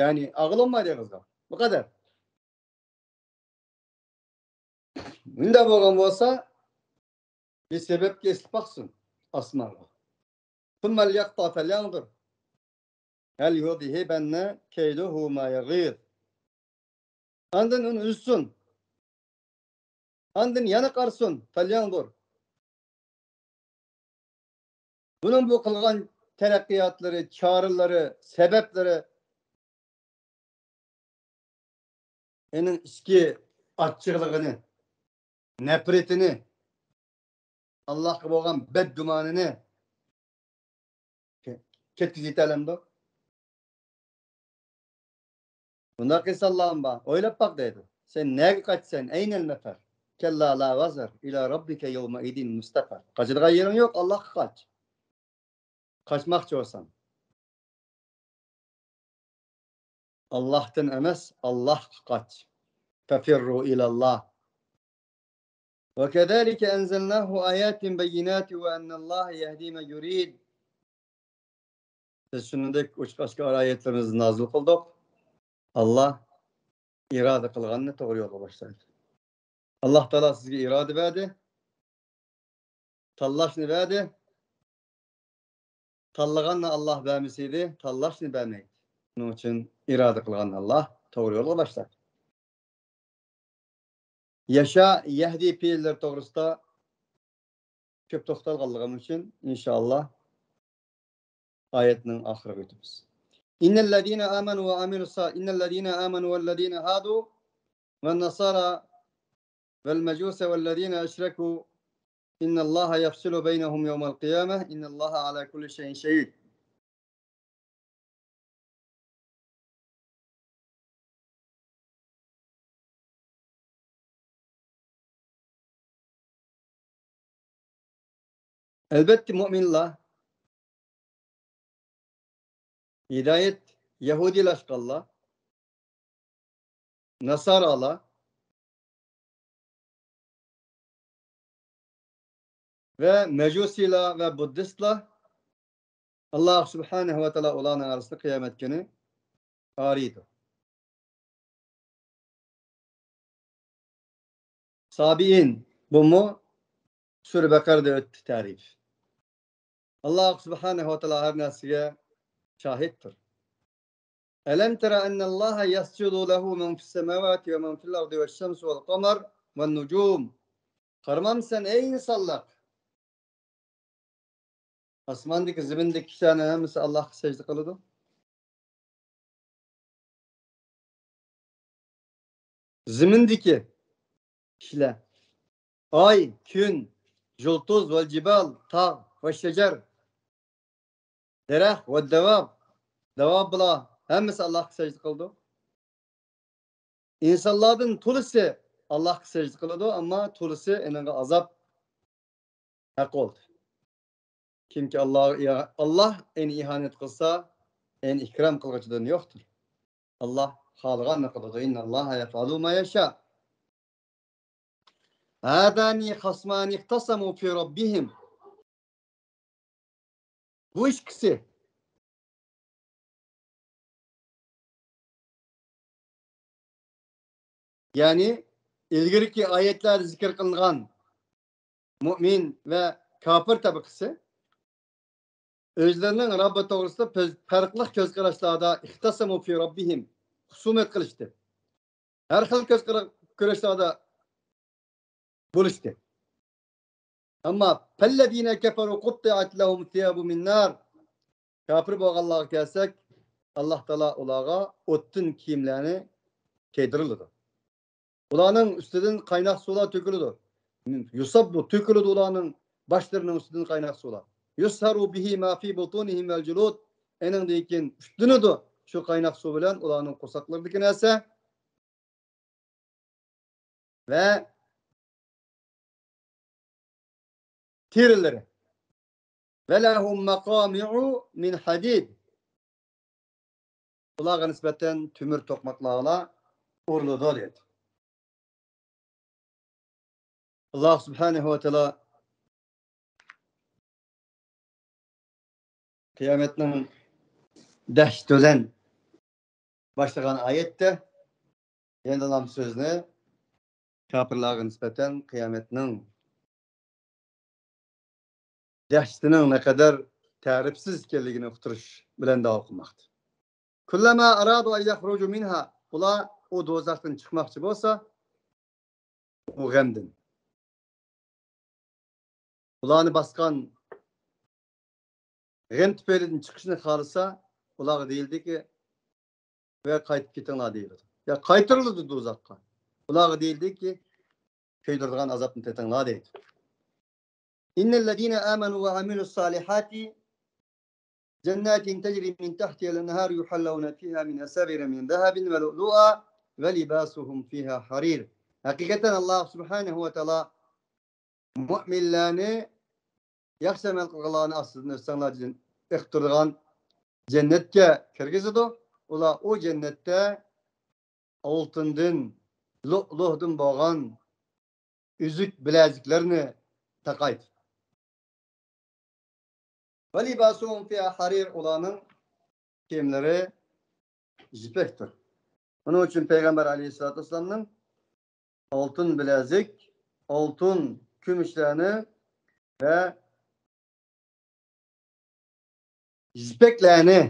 يەنى ئاغلانمايدۇ ئېغىزغا. بۇ قەدەر. مۇنداق بولغان بولسا، بىر سەۋەبكە ئېسىلىپ باقسۇن ئاسمانغا. ثم ليقطع فلينظر هل يذهبن كيده ما يغيظ. ئاندىن ئۇنى ئۈزسۇن. ئاندىن يەنە قارىسۇن. فلينظر. بۇنىڭ بۇ قىلغان تەرەققىياتلىرى، چارىلىرى، سەۋەبلىرى، ئېنىڭ ئىچكى ئاچچىقلىقىنى، نەپرىتىنى، ئاللاھقا بولغان بەدگۇمانىنى كەتكۈزۈۋېتەلەمدۇ؟ بۇنداق ئىنسانلارمۇ بار. ئويلاپ باق دەيدۇ. سەن نەگە قاچىسەن؟ أين المفر؟ كلا لا وزر إلى ربك يومئذ المستقر. قاچىدىغان يېرىڭ يوق، ئاللاھقا قاچ. قاچماقچى بولساڭ. ئاللاھتىن ئەمەس، ئاللاھقا قاچ. ففروا إلى الله. وكذلك أنزلناه آيات بينات وأن الله يهدي من يريد. بىز شۇنىڭدەك ئوچۇق ئاشكارا ئايەتلىرىمىزنى نازىل قىلدۇق. ئاللاھ ئىرادە قىلغاننى توغرا يولغا باشلايدۇ. ئاللاھ تائالا سىزگە ئىرادە بەردى. تاللاشنى بەردى. تاللىغاننى ئاللاھ بەرمىسىدى، تاللاشنى بەرمەيدۇ. شۇنىڭ ئۈچۈن ئىرادە قىلغان ئاللاھ توغرا يولغا باشلايدۇ. يەشا، يەھدى پېئىللىرى توغرىسىدا كۆپ توختالغانلىقىم ئۈچۈن، ئىنشائاللاھ، ئايەتنىڭ ئاخىرىغا ئۆتىمىز. إن الذين آمنوا وعملوا الص-، إن الذين آمنوا والذين هادوا والنصارى والمجوس والذين أشركوا إن الله يفصل بينهم يوم القيامة إن الله على كل شيء شهيد. ئەلۋەتتە، مۆمىنلەر، ھىدايەت، يەھۇدىيلاشقانلار، ناسارالار ۋە مەجۇسىيلار ۋە بۇددىستلار، ئاللاھ سۇبھانەھۇ ۋە تائالا ئۇلارنىڭ ئارىسىدا قىيامەت كۈنى ئايرىيدۇ. سابىئىن، بۇمۇ سۈرە بەقەرىدە ئۆتتى تەرىپ. ئاللاھ سۇبھانەھۇ ۋە تائالا ھەر نەرسىگە شاھىتتۇر. ألم تر أن الله يسجد له من في السماوات ومن في الأرض والشمس والقمر والنجوم. قارىمامسەن، ئەي ئىنسانلار؟ ئاسماندىكى، زېمىندىكى كىشىلەرنىڭ ھەممىسى ئاللاھقا سەجدە قىلىدۇ. زېمىندىكى كىشىلەر، ئاي، كۈن، يۇلتۇز، ۋەل جىبال، تاغ، ۋە شەجەر، دەرەخ، ۋە دەۋاب، دەۋابلار ھەممىسى ئاللاھقا سەجدە قىلىدۇ. ئىنسانلاردىن تولىسى ئاللاھقا سەجدە قىلىدۇ، ئەمما تولىسى ئېنىڭغا ئازاب ھەق بولدى. كىمكى ئاللاھقا ئىھا-، ئاللاھ ئېنى ئىھانەت قىلسا، ئېنى ئىكرام قىلغۇچىدىن يوقتۇر. ئاللاھ خالىغاننى قىلىدۇ. إن الله يفعل ما يشاء. هذان خصمان اختصموا في ربهم. بۇ ئىككىسى، يەنى ئىلگىرىكى ئايەتلەردە زىكىر قىلىنغان مۆمىن ۋە كاپىر تەبىقىسى ئۆزلىرىنىڭ رەببى توغرىسىدا پەرقلىق كۆز قاراشلاردا، اختصموا في ربهم، خۇسۇمەت قىلىشتى. ھەر خىل كۆز قارا-، قاراشلاردا بولۇشتى. ئەمما فالذين كفروا قطعت لهم ثياب من نار. كاپىر بولغانلارغا كەلسەك، ئاللاھ تائالا ئۇلارغا ئوتتىن كىيىملەرنى كىيدۈرۈلىدۇ. ئۇلارنىڭ ئۈستىدىن قايناق سۇلار تۆكۈلىدۇ. يۇساببۇ، تۆكۈلىدۇ ئۇلارنىڭ باشلىرىنىڭ ئۈستىدىن قايناق سۇلار. يۇسھارۇ بىھى ما في بوتونىھىم ۋەل جۇلۇد. ئېنىڭدىن كېيىن ئۈفلىنىدۇ شۇ قايناق سۇ بىلەن ئۇلارنىڭ قورساقلىرىدىكى نەرسە ۋە تېرىلىرى. ولهم مقامع من حديد. ئۇلارغا نىسبەتەن تۆمۈر توقماقلارلا ئۇرۇلىدۇ دەيدۇ. ئاللا سۇبھانەھۇ ۋە تائالا قىيامەتنىڭ دەھشىتى بىلەن باشلىغان ئايەتتە يەنىلا سۆزنى كاپىرلارغا نىسبەتەن قىيامەتنىڭ دەھشىتىنىڭ نەقەدەر تەرىپسىز ئىكەنلىكىنى ئۇقتۇرۇش بىلەن داۋام قىلماقتا. كلما أرادوا أن يخرجوا منها، ئۇلار ئۇ دوزاختىن چىقماقچى بولسا، ئۇ غەمدىن، ئۇلارنى باسقان غەم تۈپەيلىدىن چىقىشنى خالىسا، ئۇلارغا دېيىلدىكى، ۋە قايتىپ كېتىڭلار دېيىلىدۇ. يا قايتۇرۇلىدۇ دوزاخقا. ئۇلارغا دېيىلدىكى، كۆيدۈرىدىغان ئازابنى تېتىڭلار دەيدۇ. إن الذين آمنوا وعملوا الصالحات جنات تجري من تحتها الأنهار يحلون فيها من أساور من ذهب ولؤلؤا ولباسهم فيها حرير. ھەقىقەتەن ئاللا سۇبھانەھۇ ۋە تائالا مۆمىنلەرنى، ياخشى ئەمەل قىلغانلارنى ئاستىدىن ئۆتسەڭلار ئېقىپ تۇرىدىغان جەننەتكە كىرگۈزىدۇ. ئۇلار ئۇ جەننەتتە ئالتۇندىن، لۇئلۇدىن بولغان ئۈزۈك بىلەزىكلەرنى تاقايدۇ. ولباسهم فيها حرير، ئۇلارنىڭ كىيىملىرى يىپەكتۇر. ئۇنىڭ ئۈچۈن پەيغەمبەر ئەلەيھىسسالاتۇ ۋەسسالامنىڭ ئالتۇن بىلەزىك، ئالتۇن كۈمۈشلەرنى ۋە يىپەكلەرنى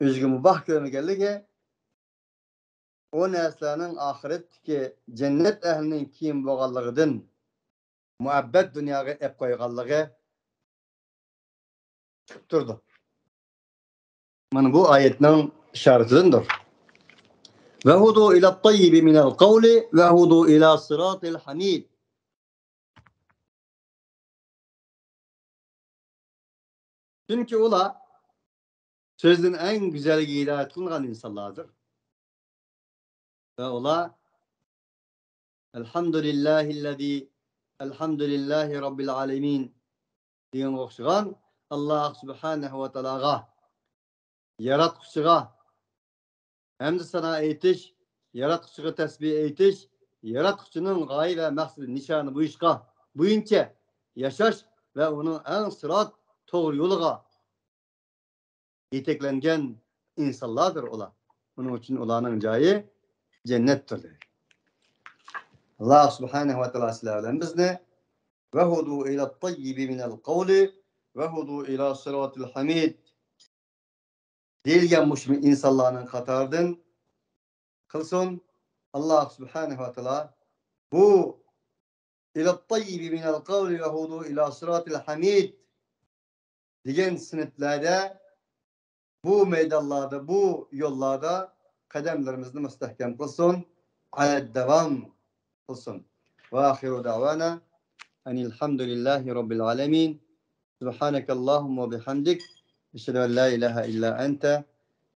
ئۆزىگە مۇباھ كۆرمىگەنلىكى، ئۇ نەرسىلەرنىڭ ئاخىرەتتىكى جەننەت ئەھلىنىڭ كىيىمى بولغانلىقىدىن مۇئەببەت دۇنياغا ئېلىپ قويغانلىقى چىقىپ تۇرىدۇ. مانا بۇ ئايەتنىڭ ئىشارىتىدىندۇر. وهدوا إلى الطيب من القول وهدوا إلى صراط الحميد. چۈنكى ئۇلار سۆزدىن ئەڭ گۈزەلگە ھىدايەت قىلىنغان ئىنسانلاردۇر. ۋە ئۇلار الحمد لله الذي، الحمد لله رب العالمين دېگەنگە ئوخشىغان، ئاللا سۇبھانەھۇ ۋە تائالاغا، ياراتقۇچىغا ھەمدۇ سانا ئېيتىش، ياراتقۇچىغا تەسبىھ ئېيتىش، ياراتقۇچىنىڭ غايە ۋە مەقسىتى، نىشانى بويىشقا، بويىچە ياشاش ۋە ئۇنىڭ ئەڭ سىرات، توغرا يولىغا يېتەكلەنگەن ئىنسانلاردۇر ئۇلار. ئۇنىڭ ئۈچۈن ئۇلارنىڭ جايى جەننەتتۇر. ئاللا سۇبھانەھۇ ۋە تائالا سىلەر بىلەن بىزنى وهدوا إلى الطيب من القول وهدوا إلى صراط الحميد دېيىلگەن مۇشۇ ئىنسانلارنىڭ قاتارىدىن قىلسۇن. ئاللا سۇبھانەھۇ ۋە تائالا بۇ إلى الطيب من القول وهدوا إلى صراط الحميد دېگەن سىنىپلەردە، بۇ مەيدانلاردا، بۇ يوللاردا قەدەملىرىمىزنى مۇستەھكەم قىلسۇن، ئەلەدداۋام قىلسۇن. وآخر دعوانا أن الحمد لله رب العالمين. سبحانك اللهم وبحمدك، نشهد أن لا إله إلا أنت،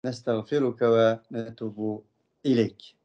نستغفرك ونتوب إليك.